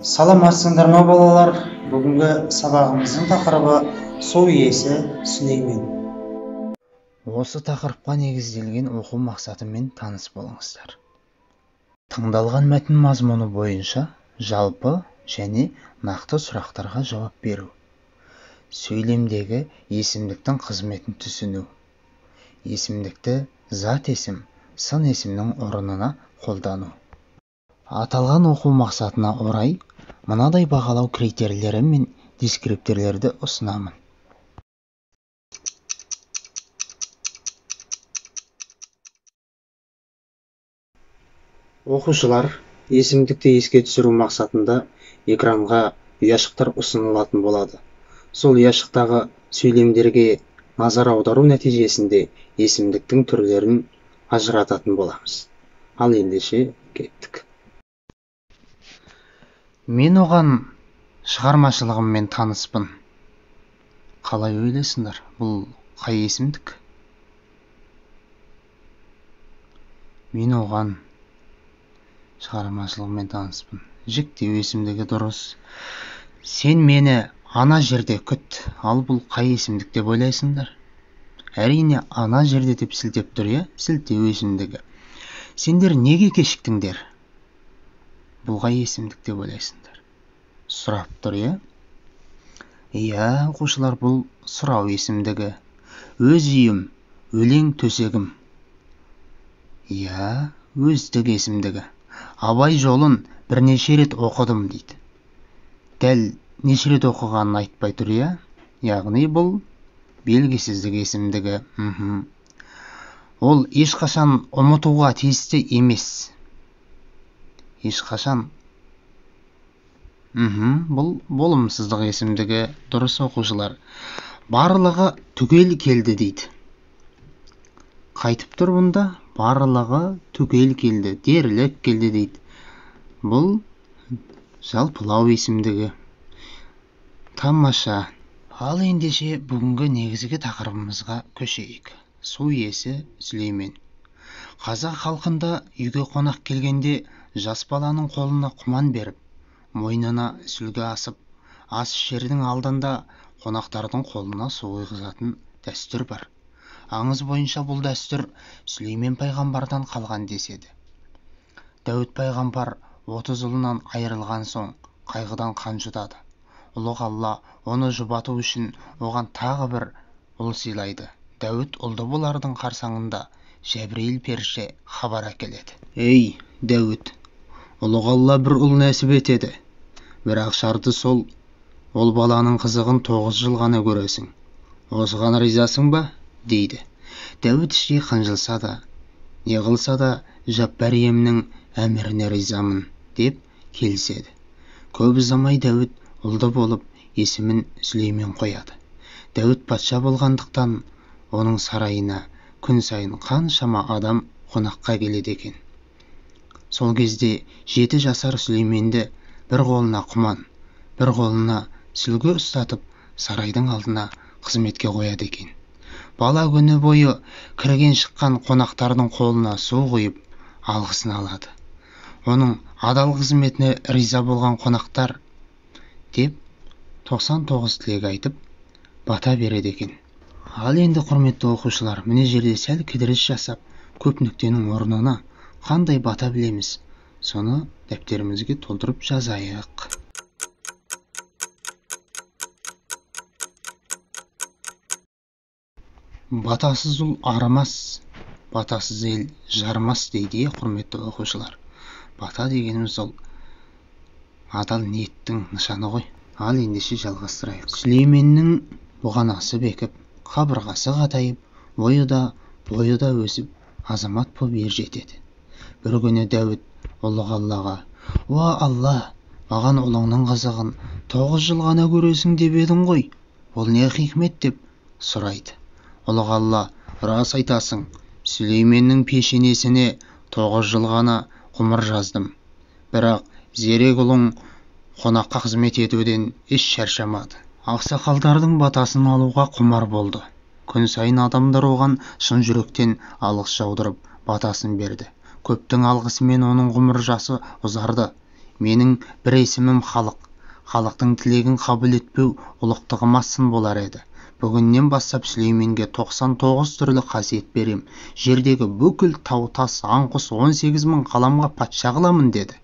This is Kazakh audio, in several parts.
Саламатсыңдар ма, балалар? Бүгінгі сабағымыздың тақырыбы су иесі Сүлеймен. Осы тақырыпқа негізделген оқу мақсатымен таныс болыңыздар. Тыңдалған мәтін мазмұны бойынша жалпы және нақты сұрақтарға жауап беру. Сөйлемдегі есімдіктің қызметін түсіну. Есімдікті зат есім, сын есімнің орнына қолдану. Аталған оқу мақсатына орай мынадай бағалау критерийлері мен дескрипторлерді ұсынамын. Оқушылар, есімдікті еске түсіру мақсатында экранға ұяшықтар ұсынылатын болады. Сол ұяшықтағы сөйлемдерге назар аудару нәтижесінде есімдіктің түрлерін ажырататын боламыз. Ал ендеше кеттік. Мен оған шығармашылығыммен таныспын. Қалай ойлайсыңдар, бұл қай есімдік? Мен оған шығармашылығыммен таныспын. Жіктеу есімдігі дұрыс. Сен мені ана жерде күт. Ал бұл қай есімдік деп ойлайсыңдар? Әрине, ана жерде деп сілтеп тұр, иә? Сілтеу есімдігі. Сендер неге кешіктіңдер? Бұл қай есімдік деп ойлайсыңдар? Сұрап тұр, иә? Иә, оқушылар, бұл сұрау есімдігі. Өз үйім, өлең төсегім. Иә, өздік есімдігі. Абай жолын бірнеше рет оқыдым дейді. Дәл неше рет оқығанын айтпай тұр, иә? Яғни бұл белгісіздік есімдігі. Ол ешқашан ұмытуға тиісті емес. Ешқашан. Бұл болымсыздық есімдігі. Дұрыс, оқушылар. Барлығы түгел келді дейді. Қайтып тұр бұнда? Барлығы түгел келді, дерлік келді дейді. Бұл жалпылау есімдігі. Тамаша. Ал ендеше бүгінгі негізгі тақырыбымызға көшейік. Су иесі Сүлеймен. Қазақ халқында үйге қонақ келгенде жас баланың қолына құман беріп, мойнына сүлгі асып, ас ішердің алдында қонақтардың қолына су құйғызатын дәстүр бар. Аңыз бойынша бұл дәстүр Сүлеймен пайғамбардан қалған деседі. Дәуіт пайғамбар 30 ұлынан айырылған соң қайғыдан қан жұтады. Ұлық Алла оны жұбату үшін оған тағы бір ұл сыйлайды. Дәуіт ұлды болардың қарсаңында Жәбірейіл періште хабар әкеледі. Ей, Дәуіт, ұлық Алла бір ұл нәсіп етеді. Бірақ шарты сол, ол баланың қызығын 9 жыл ғана көресің. Осыған ризасың ба? Дейді. Дәуіт іштей қынжылса да, не қылса да Жаппар иемнің әміріне ризамын деп келіседі. Көп ұзамай Дәуіт ұлды болып, есімін Сүлеймен қояды. Дәуіт патша болғандықтан оның сарайына күн сайын қаншама адам қонаққа келеді екен. Сол кезде 7 жасар Сүлейменді бір қолына құман, бір қолына сүлгі ұстатып, сарайдың алдына қызметке қояды екен. Бала күні бойы кірген шыққан қонақтардың қолына су құйып, алғысын алады. Оның адал қызметіне риза болған қонақтар деп 99 тілек айтып, бата береді екен. Ал енді, құрметті оқушылар, міне жерде сәл кідіріс жасап, көп нүктенің орнына қандай бата білеміз, соны дәптерімізге толтырып жазайық. Батасыз ұл арымас, батасыз ел жарымас дейді, құрметті оқушылар. Бата дегеніміз ол адал ниеттің нышаны ғой. Ал ендеше жалғастырайық. Сүлейменнің бұғанасы бекіп, қабырғасы қатайып, ойы да бойы да өсіп, азамат боп ер жетеді. Бір күні Дәуіт ұлық Аллаға: "Уа Алла, маған ұлыңның қызығын 9 жыл ғана көресің деп едің ғой, ол не хикмет?" деп сұрайды. Ұлық Алла: "Рас айтасың, Сүлейменнің пешенесіне 9 жыл ғана ғұмыр жаздым. Бірақ зерек ұлың қонаққа қызмет етуден еш шаршамады. Ақсақалдардың батасын алуға құмар болды. Күн сайын адамдар оған шын жүректен алғыс жаудырып, батасын берді. Көптің алғысымен оның ғұмыр жасы ұзарды. Менің бір есімім халық. Халықтың тілегін қабыл етпеу ұлықтығыма сын болар еді. Бүгіннен бастап Сүлейменге 99 түрлі қасиет берем. Жердегі бүкіл тау-тас, аң-құс 18 мың ғаламға патша қыламын деді.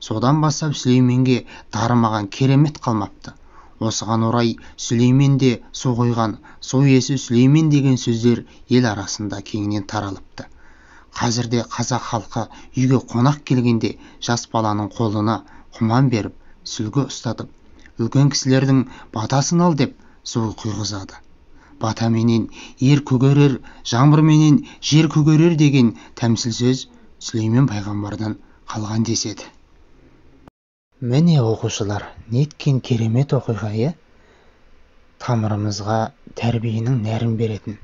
Содан бастап Сүлейменге дарымаған керемет қалмапты. Осыған орай Сүлеймен де су құйған, су иесі Сүлеймен деген сөздер ел арасында кеңінен таралыпты. Қазірде қазақ халқы үйге қонақ келгенде жас баланың қолына құман беріп, сүлгі ұстатып, үлкен кісілердің батасын ал деп су құйғызады. Батаменен ер көгерер, жаңбырменен жер көгерер деген тәмсіл сөз Сүлеймен пайғамбардан қалған деседі. Міне оқушылар, неткен керемет оқиға, е? Тамырымызға тәрбиенің нәрін беретін.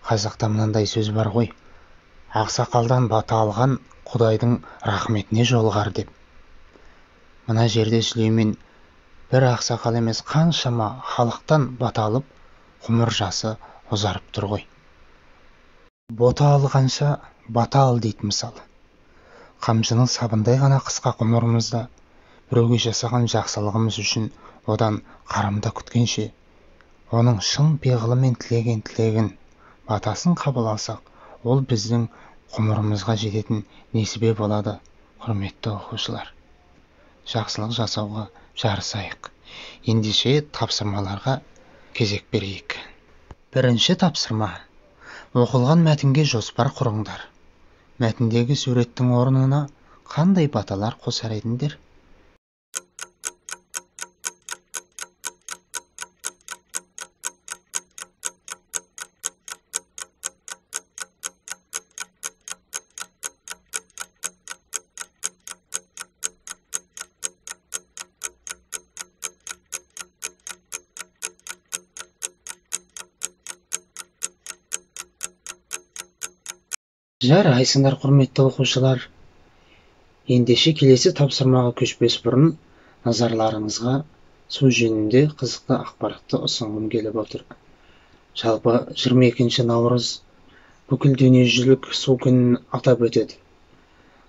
Қазақта мынандай сөз бар ғой: ақсақалдан бата алған Құдайдың рахметіне жолығар деп. Мына жерде Сүлеймен бір ақсақал емес, қаншама халықтан бата алып, ғұмыр жасы ұзарып тұр ғой. Бота алғанша бата ал дейді мысалы. Қамшының сабындай ғана қысқа ғұмырымызда біреуге жасаған жақсылығымыз үшін одан қарымта күткенше, оның шын пиғылымен тілеген тілегін, батасын қабыл алсақ, ол біздің ғұмырымызға жететін несібе болады. Құрметті оқушылар, жақсылық жасауға жарысайық. Ендеше тапсырмаларға кезек берейік. Бірінші тапсырма. Оқылған мәтінге жоспар құрыңдар. Мәтіндегі суреттің орнына қандай баталар қосар едіңдер? Жарайсыңдар, құрметті оқушылар. Ендеше келесі тапсырмаға көшпес бұрын назарларыңызға су жөнінде қызықты ақпаратты ұсынғым келіп отыр. Жалпы 22 наурыз бүкіл дүниежүзілік су күнін атап өтеді.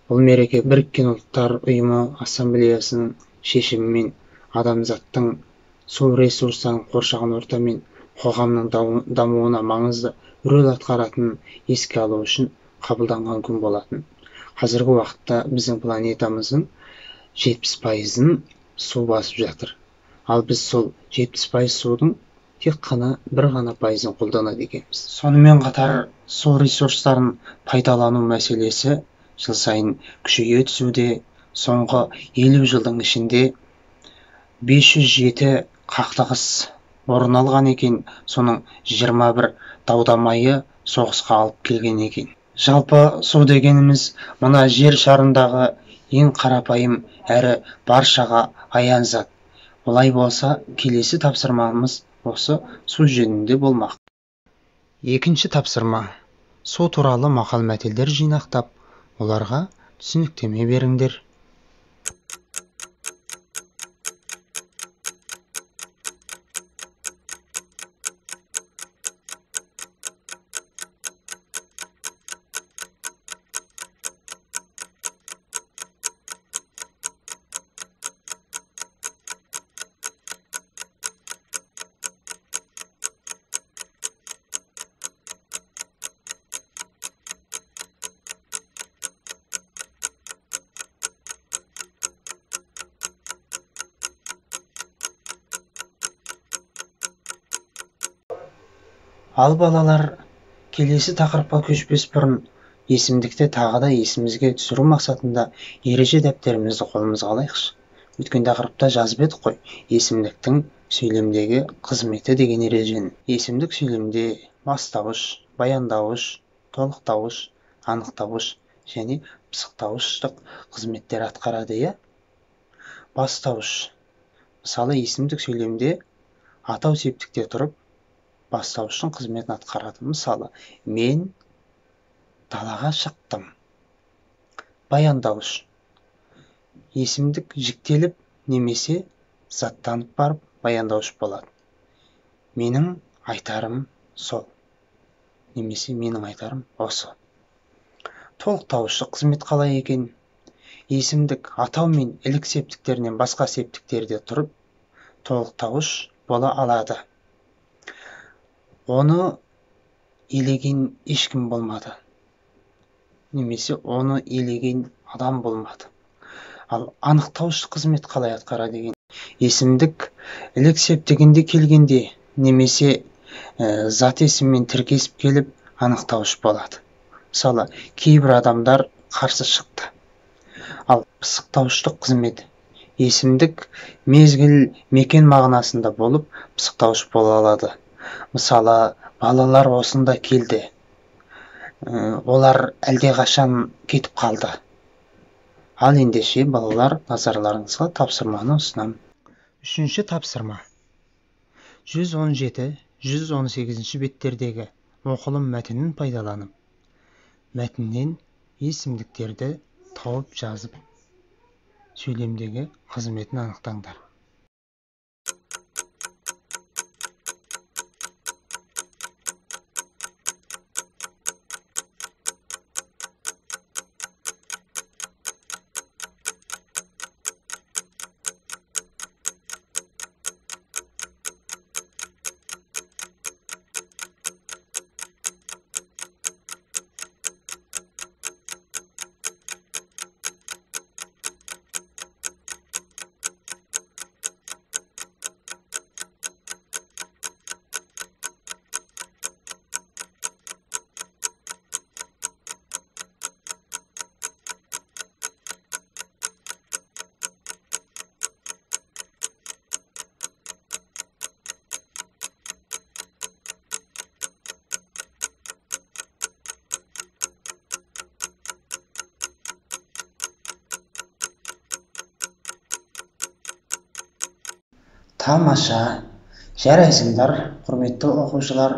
Бұл мереке Біріккен Ұлттар Ұйымы Ассамблеясының шешімімен адамзаттың су ресурстарын қоршаған орта мен қоғамның дамуына маңызды рөл атқаратынын еске алу үшін қабылданған күн болатын. Қазіргі уақытта біздің планетамыздың 70%-ын су басып жатыр. Ал біз сол 70% судың тек қана бір ғана пайызын қолданады екенбіз. Сонымен қатар су ресурстарын пайдалану мәселесі жыл сайын күшейе түсуде. Соңғы 50 жылдың ішінде 507 қақтығыс орын алған екен, соның 21 дау-дамайы соғысқа алып келген екен. Жалпы су дегеніміз мына жер шарындағы ең қарапайым әрі баршаға аян зат. Олай болса, келесі тапсырмамыз осы су жөнінде болмақ. Екінші тапсырма. Су туралы мақал-мәтелдер жинақтап, оларға түсініктеме беріңдер. Ал балалар, келесі тақырыпқа көшпес бұрын есімдікті тағы да есімізге түсіру мақсатында ереже дәптерімізді қолымызға алайықшы. Өткен тақырыпта жазып едік қой, есімдіктің сөйлемдегі қызметі деген ережені. Есімдік сөйлемде бастауыш, баяндауыш, толықтауыш, анықтауыш және пысықтауыштық қызметтер атқарады, иә? Бастауыш. Мысалы, есімдік сөйлемде атау септікте тұрып, бастауыштың қызметін атқарады. Мысалы, мен далаға шықтым. Баяндауыш. Есімдік жіктеліп немесе заттанып барып баяндауыш болады. Менің айтарым сол. Немесе менің айтарым осы. Толықтауыштық қызмет қалай екен? Есімдік атау мен ілік септіктерінен басқа септіктерде тұрып, толықтауыш бола алады. Оны елеген ешкім болмады. Немесе оны елеген адам болмады. Ал анықтауыш қызмет қалай атқарады деген? Есімдік ілік септігінде келгенде немесе зат есіммен тіркесіп келіп анықтауыш болады. Мысалы, кейбір адамдар қарсы шықты. Ал пысықтауыштық қызмет есімдік мезгіл, мекен мағынасында болып пысықтауыш бола алады. Мысалы, балалар осында келді. Олар әлдеқашан кетіп қалды. Ал ендеше, балалар, назарларыңызға тапсырманы ұсынамын. Үшінші тапсырма. 117-118 беттердегі оқылым мәтінін пайдаланып, мәтіннен есімдіктерді тауып жазып, сөйлемдегі қызметін анықтаңдар. Тамаша, жарайсыңдар, құрметті оқушылар.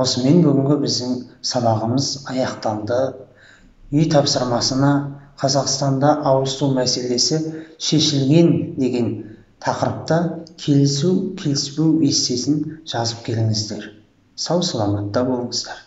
Осымен бүгінгі біздің сабағымыз аяқталды. Үй тапсырмасына Қазақстанда ауыз су мәселесі шешілген деген тақырыпта келісу, келіспеу эссесін жазып келіңіздер. Сау саламатта болыңыздар.